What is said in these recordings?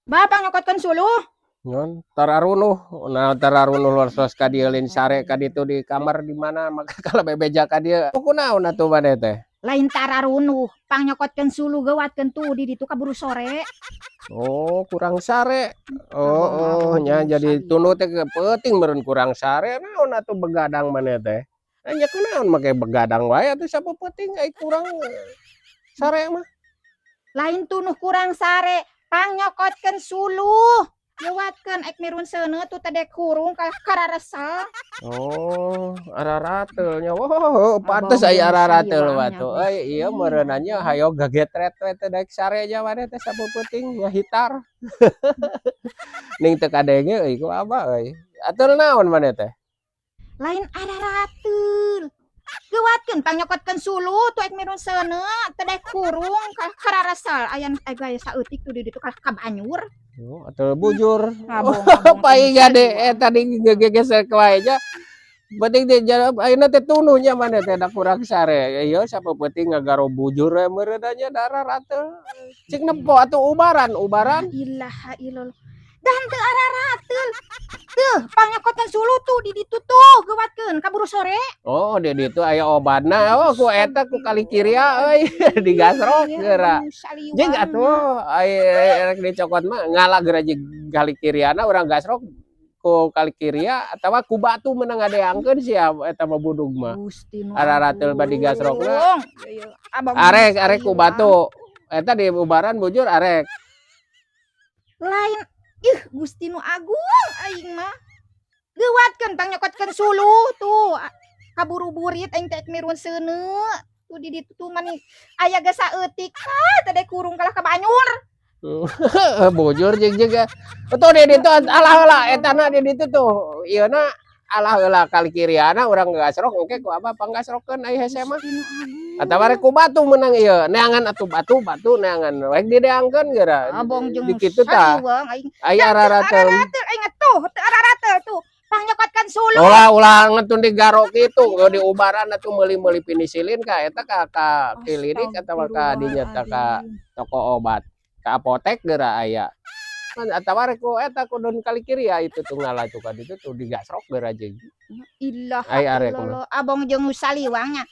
Bapak nyokotkeun suluh. Ngon tararunuh, nah tararunuh los ka dieu lain sare ka ditu di kamar di mana maka kalau bebeja ka dieu. Kunaon atuh maneh teh? Lain tararunuh, pang nyokotkeun suluh geuwatkeun tuh di ditu kaburu sore. Oh, kurang sare. Oh, nya jadi tunduh teh peuting meureun kurang sare naon atuh begadang maneh teh. Nya kunaon make begadang wae atuh sapeuting ai kurang sare mah. Lain tunuh kurang sare, pang nyokotkeun suluh. Lewatkeun ek mirun seuneu tuh teh dek hurung kararesel. Oh, ararateul nya. Oh, pantes aya ararateul mah tuh. Euy, ieu meureunna nya hayo gagetret we teh daek sare nya maneh teh sapeuting ngahitar. Ning teu kadenge euy ku abah euy. Ateul naon maneh teh? Lain ararateul. Geuwatkeun pang nyokotkeun suluh tuh ek mirun seuneu teh dek hurung kararesel aya gaya saeutik tuh di ditu kabanyur. Oh, atuh bujur. Paing gade eta di gegeser wae nya. Penting teh ayeuna teh tunuh nya maneh teh da kurang sare. Ieu sapeuting ngagaro bujur we meureun nya da ararateul. Cik nempo atuh ubaran, ubaran. Ilaha illallah. Dan teu ararateul. Teuh, pangnyokotkeun suluh tuh di ditu tuh geuwatkeun kaburu sore. Oh, di ditu aya obatna. Oh, ku eta ku kali kiria euy digasrok geura. Jeung atuh ai rek dicokot mah ngala geura jeung kali kiriana urang gasrok ku kali kiria atawa ku batu meunang ngadeangkeun sia eta mah budug mah. Gusti nu Ararateul mah digasrokna. Agung. Arek arek ku batu. Eta di ubaran bujur arek. Lain ih Gusti nu agung aing mah. Geuwatkeun pangnyokotkeun suluh tuh kaburu burit aing teh mirun seuneu. Tuh di ditu tuh mani aya ge saeutik ah teh dek kurung kalah ka banyur. Bujur jeung jeung tuh di ditu alah heula etana di ditu tuh ieuna alah heula kali kiriana urang gasrok engke ku abah panggasrokeun ai hese mah. Atawa rek ku batu meunang ieu neangan atuh batu batu neangan rek dideangkeun geura. Abong jeung di kitu tah. Aya ararateul. Ararateul aing tuh teu ararateul tuh. Pangnyokotkeun suluh. Ulah ulah ngetun di garo kitu geus di ubaran atuh meuli-meuli penisilin ka eta ka klinik atawa ka dinya tah ka toko obat. Ka apotek geura aya. Atawa rek ku eta ku daun kali kiria itu tuh ngala tuh ka ditu tuh digasrok geura jeung. Ilaha Ai arek mah. Illallah. Abong jeung saliwang nya.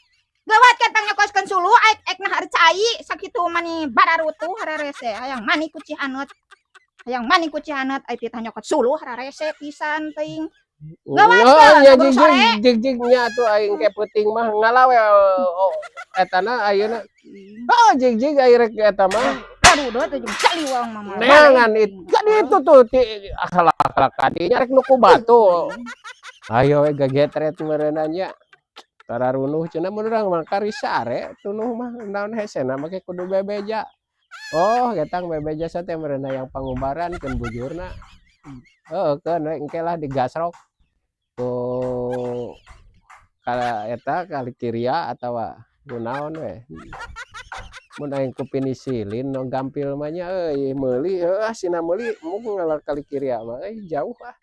Gawatkeun pangnyokoskeun suluh aek ek nahar cai sakitu mani bararutuh hararese hayang mani ku Cihaneut. Hayang mani ku Cihaneut ai titah nyokot suluh hararese pisan teuing. Gawatkeun nya kaburu jig sore. Jig jig nya atuh aing ke peuting mah ngala we oh, etana ayeuna. Oh, jig jig ai rek eta mah. Aduh teh jeung saliwang mah. Neangan it ka ditu tuh ti alah ka dinya rek nu ku batu. Ayo we gagetret meureunna nya. Tararunuh cenah mun urang mah kari sare tunuh mah naon hesena make kudu bebeja. Oh, getang bebeja sate meureunna yang pangubaran keun bujurna. Heuh keun we engke lah digasrok ku ka eta kali kiria atawa kunaon we. Mun aing ku penisilin nu gampil mah nya euy meuli heueuh sina meuli mung ngala kali kiria mah euy jauh ah.